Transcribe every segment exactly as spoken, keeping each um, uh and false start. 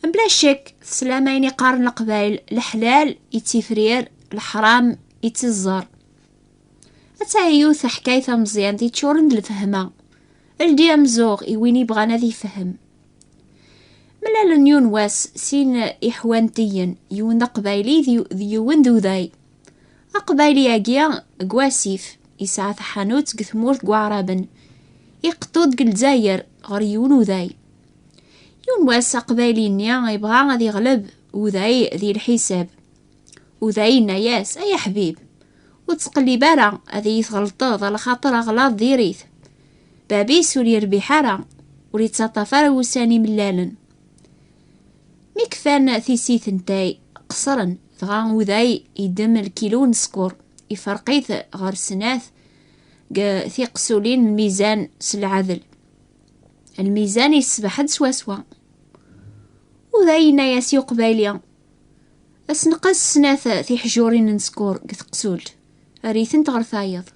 Bla ccek, teslam ayen i qqaren Leqbayel: leḥlal ittifrir, leḥram ittiẓẓer. Attaya yiwet teḥkayt tameẓyant yeččuren d lfehma. Ldi amzuɣ i win ibɣan ad ifhem. Mlalen yiwen wass sin iḥwantiyen, yiwen d aqbayli d yu-, d yiwen d uday. Aqbayli-agi deg wasif, yesɛa taḥanut deg tmurt n Waɛraben, iqeṭṭu deg Lezzayer ɣer yiwen uday. Yiwen wass aqbayli-nni yebɣa ad iɣleb uday di lḥisab. Uday yenna-yas: "Ay aḥbib, ur ttqellib ara ad iyi-tɣelṭeḍ, alaxaṭer aɣlaḍ diri-t. Bab-is ur yerbiḥ ara, ur ittaṭṭaf ara ussan imellalen." Mi kfan tissit n tay, qeṣren, dɣa uday iddem lkilu n sskeṛ, iferq-it ɣer snat deg tiqsulin n lmizan s lɛadel. Lmizan yessebḥ-d swaswa. Uday yenna-yas i uqbayli: "Asneqs snat tiḥjurin n sskeṛ deg teqsult, err-itent ɣer tayeḍ."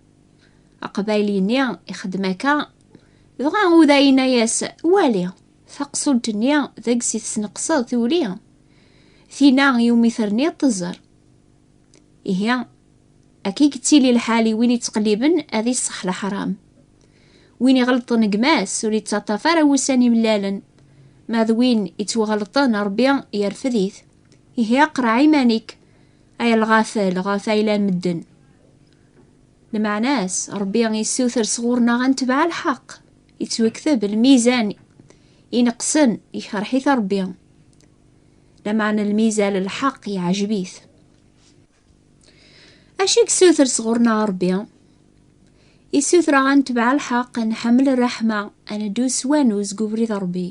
Aqbayli-nni ixeddem akka, dɣa uday yenna-yas: "Wali, taqsult-nni deg-s i tesneqseḍ tuli, tina iwumi terniḍ teẓẓer." Ihi, akka i yettili lḥal i win yettqelliben ad iṣṣeḥ leḥram. Win iɣelṭen gma-s ur ittaṭṭaf ara wussan imellalen, ma d win ittwaɣelṭen Ṛebbi yerfed-it. Ihi aqreɛ iman-ik, ay lɣafel ɣef ayla n medden. Lmeɛna-s, Ṛebbi issuter sɣur-neɣ ad netbeɛ lḥeqq. Ittwekteb lmizan ineqsen, ikerḥ-it Ṛebbi. Lameɛna lmizan n lḥeqq yeɛjeb-it. Acu i yessuter sɣur-neɣ Ṛebbi? Issuter-aɣ ad netbeɛ lḥeqq, ad nḥemmel ṛṛeḥma, ad neddu s wanuz deg ubrid n Ṛebbi.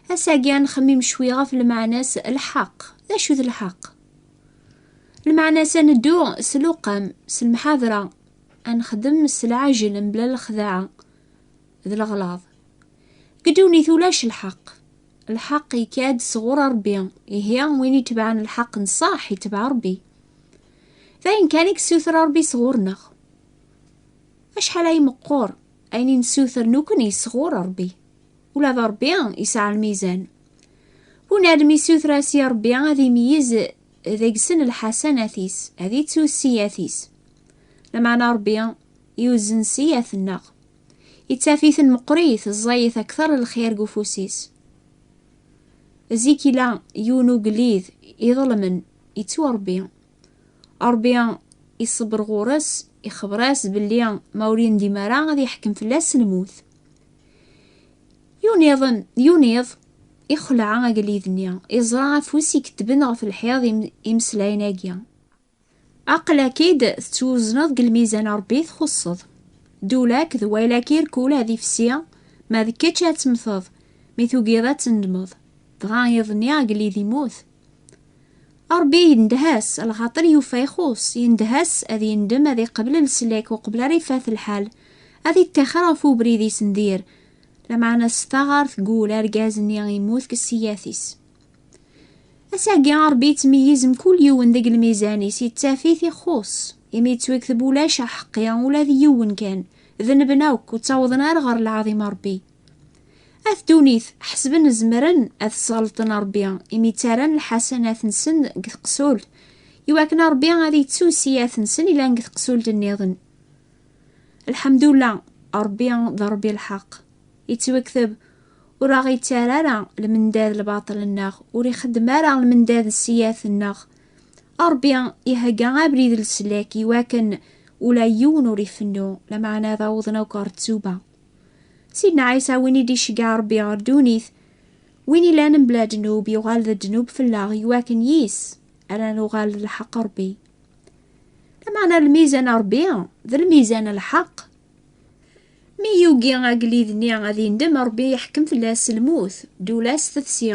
Ass-agi ad nxemmem cwi ɣef lmeɛna-s lḥeqq. D acu d lḥeqq? Lmeɛna-s ad neddu s luqam, s lemḥadra, ad nexdem s lɛajel mebla lexdaɛa d leɣlaḍ. Deg ddunit ulac lḥeqq. Lḥeqq yekka-d sɣur Ṛebbi. Ihi win itebɛen lḥeqq n ṣṣeḥ itbeɛ Ṛebbi. D ayen kan i yessuter Ṛebbi sɣur-neɣ. Acḥal ay meqqer ayen i nessuter nekkni sɣur Ṛebbi. Ula d Ṛebbi yesɛa lmizan. Bunadem issuter-as i Ṛebbi ad imeyyez deg-sen lḥasanat-is, ad ittu ssiyat-is. Lameɛna Ṛebbi yuzzen ssiyat-nneɣ. Ittaf-iten meqqrit, ẓẓayet akteṛ lxir deg ufus-is. Zik ila yiwen ugellid iḍelmen, ittu Ṛebbi. Ṛebbi iṣebber ɣur-s, ixebber-as belli ma ur yendim ara ad iḥkem fell-as s lmut. Yuniḍen, yuniḍ, ixleɛ agellid-nni, iẓra afus ikettben ɣef lḥiḍ im-, imeslayen-agi. Aql-ak-id tettwuzneḍ deg lmizan n Ṛebbi txuṣṣeḍ. Ddula-k d waylak irkul ad ifsi, ma d kečč ad temmteḍ, mi tugiḍ ad tendmeḍ. Dɣa iḍ-nni agellid imut. Ṛebbi yendeh-as, lxaṭer yufa ixuṣ, yendeh-as ad yendem, ad iqbel leslak uqbel ara ifat lḥal, ad ittaxer ɣef ubrid-is n dir, lameɛna s taɣart gul argaz-nni immut deg ssiyat-is. Ass-agi Ṛebbi yettmeyyiz mkul yiwen deg lmizan-is, yettaf-it ixuṣ, imi yettwakteb ulac aḥeqqi ula d yiwen kan, denben akk, ur ttawḍen ara ɣer lɛaḍima Ṛebbi. At ddunit, ḥesben zemren ad sɣelṭen Ṛebbi, imi ttarran lḥasanat-nsen deg teqsult, iwakken Ṛebbi ad yettu ssiyat-nsen ilan deg teqsult nniḍen. Lḥemdullah, Ṛebbi d Ṛebbi lḥeqq. Yettwakteb, ur aɣ-ittarra ara lmendad lbaṭel-nneɣ, ur ixeddem ara lmendad ssiyat-nneɣ. Ṛebbi ihegga abrid n leslak iwakken ula yiwen ur ifennu, lameɛna ad awḍen akk ɣer ttuba. Sidna Ɛisa, win i d-iceggeɛ Ṛebbi ɣer ddunit, win ilan mebla ddnub, yuɣal d ddnub fell-aɣ, iwakken yis ara nuɣal d lḥeqq Ṛebbi. Lameɛna lmizan n Ṛebbi d lmizan n lḥeqq. Mi yugi agellid-nni ad yendem, Ṛebbi yeḥkem fell-as s lmut, ddula s tefsi.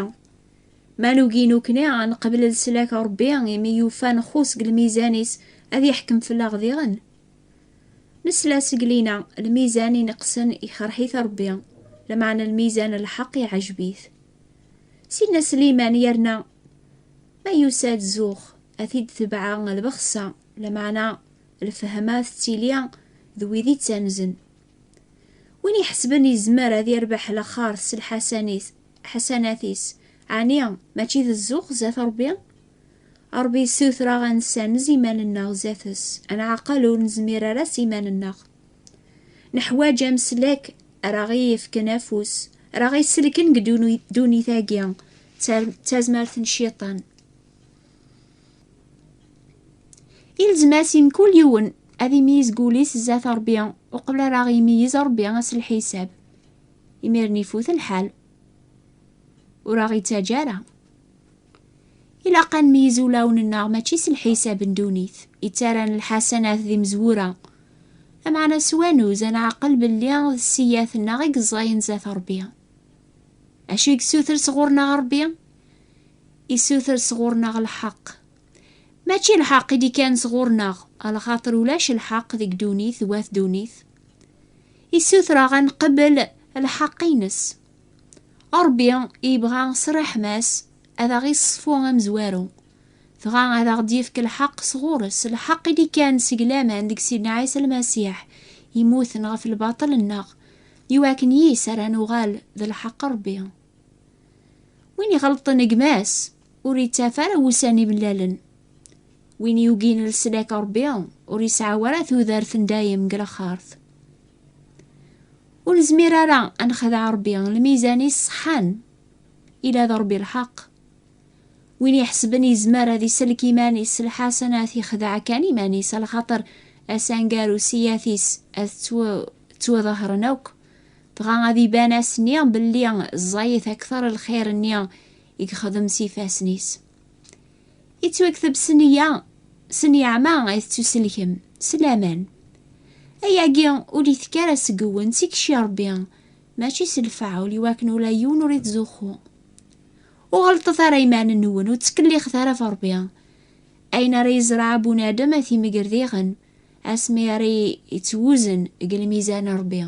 Ma nugi nukni ad neqbel leslak n Ṛebbi, imi yufa nxuṣ deg lmizan-is, ad yeḥkem fell-aɣ diɣen. Nesla seg lina, lmizan ineqsen ikerḥ-it Ṛebbi, lameɛna lmizan n lḥeqq iɛjeb-it. Sidna Sliman yerna, ma yusa-d zzux, ad t-id-tebɛa lbexsa, lameɛna lfehma tettili d wid ittanzen. Win iḥesben yezmer ad yerbeḥ laxert s lḥasanit-, ḥasanat-is, Ɛni mačči d zzux zdat Ṛebbi? Ṛebbi yessuter-aɣ ad nessanez iman-nneɣ zdat-s, ad nɛeqqel ur nezmir ara s iman-nneɣ. Neḥwaǧ ameslak ara ɣ-yefken afus, ara ɣ-iselken deg duni-, ddunit-agi, d ta-, d tazmert n cciṭan. Ilzem-as i mkul yiwen ad imeyyez deg wul-is zdat Ṛebbi, uqbel ara ɣ-imeyyez Ṛebbi s lḥisab. Imiren ifut lḥal, ur aɣ-ittaǧǧa ara. Ilaq ad nmeyyez ulawen-nneɣ mačči s lḥisab n ddunit, ittaran lḥasanat d imezwura. Lameɛna s wanuz ad nɛeqqel belli d ssiyat-nneɣ i yeẓẓayen zdat Ṛebbi. Acu i yessuter sɣur-neɣ Ṛebbi? Issuter sɣur-neɣ lḥeqq. Mačči lḥeqq i d-ikkan sɣur-neɣ, alaxaṭer ulac lḥeqq deg ddunit d wat ddunit. Issuter-aɣ ad nqebbel lḥeqq-ines. Ṛebbi yebɣa s ṛṛeḥma-s ad aɣ-iṣfu amezwaru, dɣa ad aɣ-d-yefk lḥeqq sɣur-s, lḥeqq i d-ikkan seg laman deg Sidna Ɛisa Lmasiḥ, yemmuten ɣef lbaṭel-nneɣ, iwakken yis ara nuɣal d lḥeqq Ṛebbi. Win iɣelṭen gma-s, ur ittaf ara wussan imellalen. Win yugin leslak Ṛebbi, ur yesɛa ara tudert n dayem deg laxert. Ur nezmir ara ad nexdeɛ Ṛebbi, lmizan-is ṣeḥḥan, ila d Ṛebbi lḥeqq. Win iḥesben yezmer ad isellek iman-is s lḥasanat, ixdeɛ kan iman-is, alaxaṭer asangaru s iyat-is ad ttw-, ttwaḍehren akk, dɣa ad iban ass-nni belli ẓẓayet akteṛ lxir-nni i yexdem s ifassen-is. Ittwakteb s nneyya, s nneɛma ay tettuselkem, s laman. Ayagi ur d-itekki ara seg-wen, s ikci Ṛebbi, mačči s lefɛul, iwakken ula yiwen ur ittzuxxu. Ur ɣelṭet ara iman-nwen, ur ttkellixet ara ɣef Ṛebbi. Ayen ara yezreɛ bunadem ad t-imger diɣen, asmi ara yettwuzen deg lmizan n Ṛebbi.